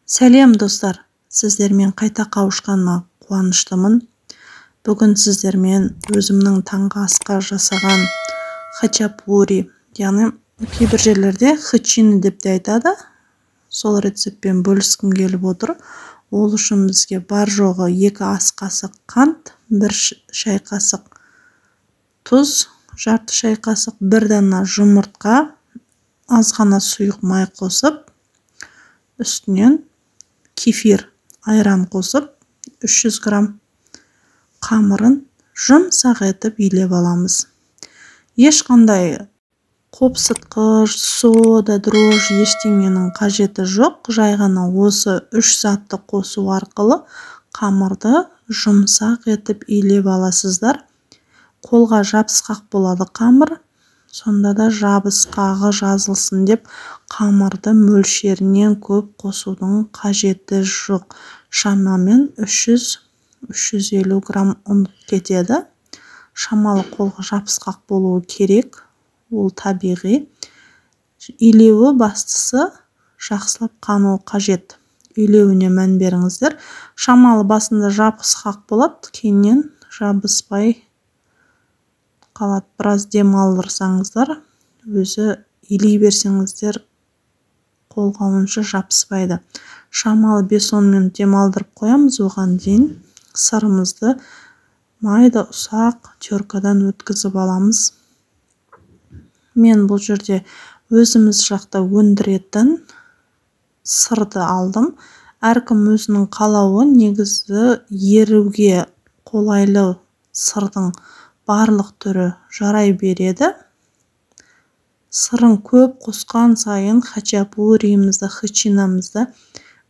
Сәлем, достар! Сіздермен қайта қауышқаныма қуаныштымын. Бүгін сіздермен өзімнің таңғы асқа жасаған хачапури, яғни кейбір жерлерде хычины деп те айтады, сол рецептпен бөліскім келіп отыр. Ол үшін бізге бар жоғы 2 ас қасық қант, 1 шай қасық тұз, жарты шай қасық, 1 дана жұмыртқа, аз ғана сұйық май қосып, үстінен кефир, айран қосып, 300 грамм қамырын жұмсақ етіп илеп аламыз. Ешқандай қопсытқыш, сода, дрожжи, ештеңенің қажеті жоқ. Жай ғана осы 3 затты қосу арқылы қамырды жұмсақ етіп илеп аласыздар. Қолға жабысқақ болады қамыр. Сонда да жабысқағы жазылсын деп қамырды мөлшерінен көп қосудың қажеті жоқ. Шамамен 300-350 грамм ұн кетеді. Шамалы қолға жабысқақ болуы керек, ол табиғи. Илеуі бастысы жақсылап қануы қажет. Илеуіне мән беріңіздер. Шамалы басында жабысқақ болады, кейіннен жабыспай қалады. Біраз дем алдырсаңыздар, өзі илей берсеңіздер, қолға онша жабыспайды. Шамалы 5-10 минут дем алдырып қоямыз. Оған дейін сырымызды майда ұсақ теркадан өткізіп аламыз. Мен бұл жерде өзіміз жақта өндіретін сырды алдым. Әркім өзінің қалауы, негізі еруге қолайлы сырдың барлық түрі жарай береді. Сырын көп қосқан сайын хачапуримізді, хычинамызды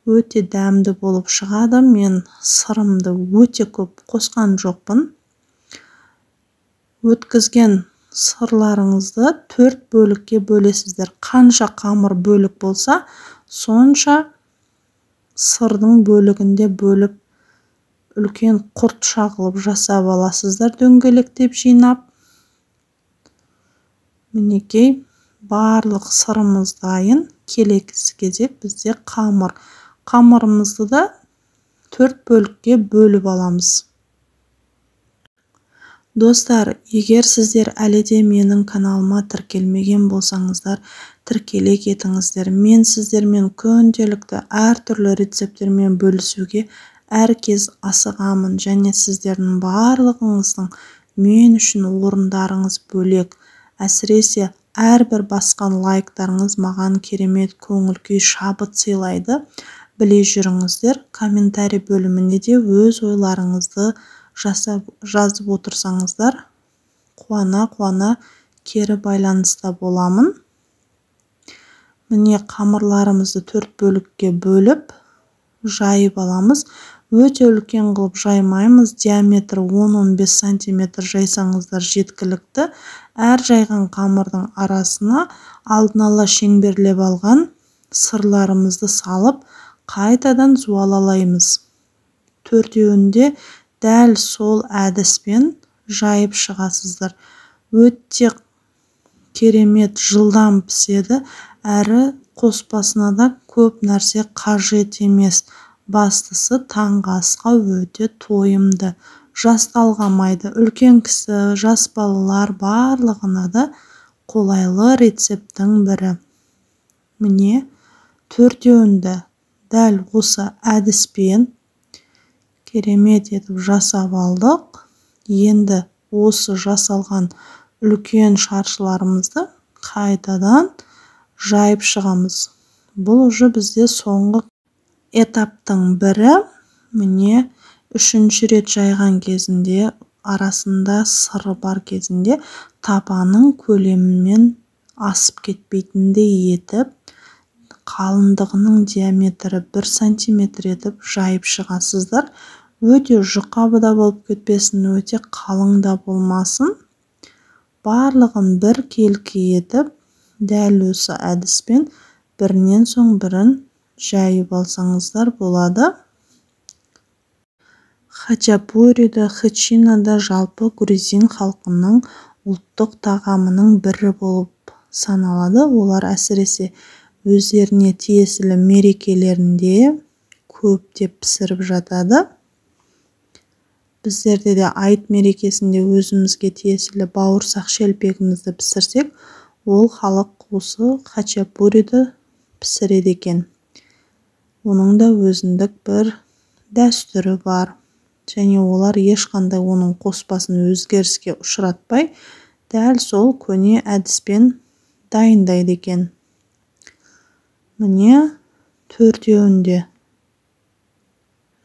өте дәмді болып шығады. Мен сырымды өте көп қосқан жоқпын. Өткізген сырларыңызды 4 бөлікке бөлесіздер. Қанша қамыр бөлік болса, сонша сырдың бөлігінде бөліп үлкен құрт шағылып жасап аласыздар, дөңгелектеп жинап. Мінекей, барлық сырымыз дайын. Келесі кезек бізде қамыр. Қамырымызды да 4 бөлікке бөліп аламыз. Достар, егер сіздер әлі де менің каналыма тіркелмеген болсаңыздар, тіркеле кетіңіздер. Мен сіздермен күнделікті әртүрлі рецепттермен бөлісуге әр кез асығамын және сіздердің барлығыңыздың мен үшін орындарыңыз бөлек. Әсіресе әрбір басқан лайктарыңыз маған керемет көңіл күй, шабыт сыйлайды. Біле жүріңіздер, комментарий бөліміне де өз ойларыңызды жазып отырсаңыздар, қуана-қуана кері байланыста боламын. Міне, қамырларымызды 4 бөлікке бөліп жайып аламыз. Өте үлкен қылып жаймаймыз, диаметрі 10-15 сантиметр жайсаңыздар жеткілікті. Әр жайған қамырдың арасына алдын ала шеңберлеп алған сырларымызды салып, қайтадан зуалалаймыз. Төртеуінде дәл сол әдіспен жайып шығасыздар. Өте керемет жылдам піседі, әрі қоспасына да көп нәрсе қажет емес. Бастысы таңғы асқа өте тойымды. Жас талғамайды, үлкен кісі, жас балалар барлығына да қолайлы рецепттің бірі. Міне, төртеуінде дәл осы әдіспен керемет етіп жасап алдық. Енді осы жасалған үлкен шаршыларымызды қайтадан жайып шығамыз. Бұл уже бізде соңғы этаптың бірі. Міне, үшінші рет жайған кезінде, арасында сыры бар кезінде табаның көлемімен асып кетпейтіндей етіп, қалыңдығының диаметрі 1 сантиметр етіп жайып шығасыздар. Өте жұқа да болып кетпесін, өте қалың да болмасын. Барлығын бір келкі етіп, дәл осы әдіспен бірінен соң бірін жайып алсаңыздар болады. Хачапуриді, хычинада жалпы грузин халқының ұлттық тағамының бірі болып саналады. Олар әсіресе өздеріне тиесілі мерекелерінде көптеп пісіріп жатады. Біздерде де айт мерекесінде өзімізге тиесілі бауырсақ шелпегімізді пісірсек, ол халық осы хачапуриді пісіреді екен. Оның да өзіндік бір дәстүрі бар. Және олар ешқандай оның қоспасын өзгеріске ұшыратпай, дәл сол көне әдіспен дайындайды екен. Міне, төртеуін де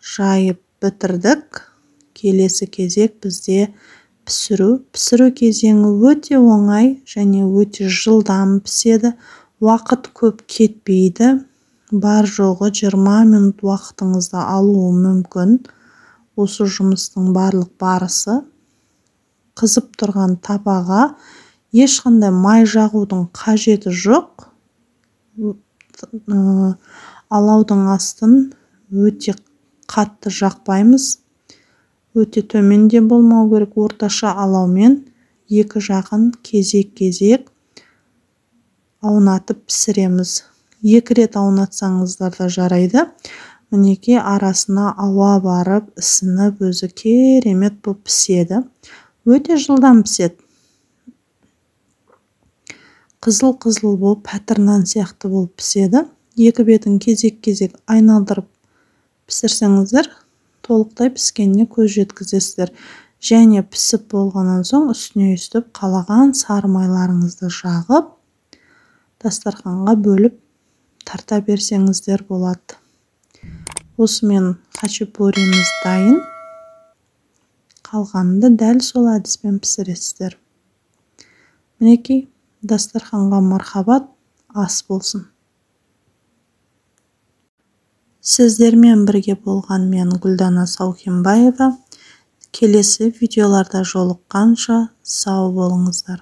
жайып бітірдік. Келесі кезек бізде пісіру. Пісіру кезеңі өте оңай және өте жылдам піседі. Уақыт көп кетпейді. Бар жоғы 20 минут уақытыңызды алуы мүмкін. Осы жұмыстың барлық барысы. Қызып тұрған табаға ешқандай май жағудың қажеті жоқ. Алаудың астын өте қатты жақпаймыз. Өте төмен де болмау керек. Орташа алаумен екі жағын кезек-кезек аунатып пісіреміз. Екі рет аунатсаңыздар да жарайды. Мінекей, арасына ауа барып, ісініп, өзі керемет болып піседі. Өте жылдам піседі. Қызыл-қызыл болып, пәтір нан сияқты болып піседі. Екі бетін кезек-кезек айналдырып пісірсеңіздер, толықтай піскеніне көз жеткізесіздер. Және пісіп болғаннан соң үстіне өстіп қалаған сары майларыңызды жағып, дастарханға бөліп тарта берсеңіздер болады. Осымен хачапуриміз дайын. Қалғанын да дәл сол әдіспен пісіресіздер. Мінекей, дастарханға мархабат, ас болсын. Сіздермен бірге болған мен Гүлдана Саукенбаева. Келесі видеоларда жолыққанша сау болыңыздар.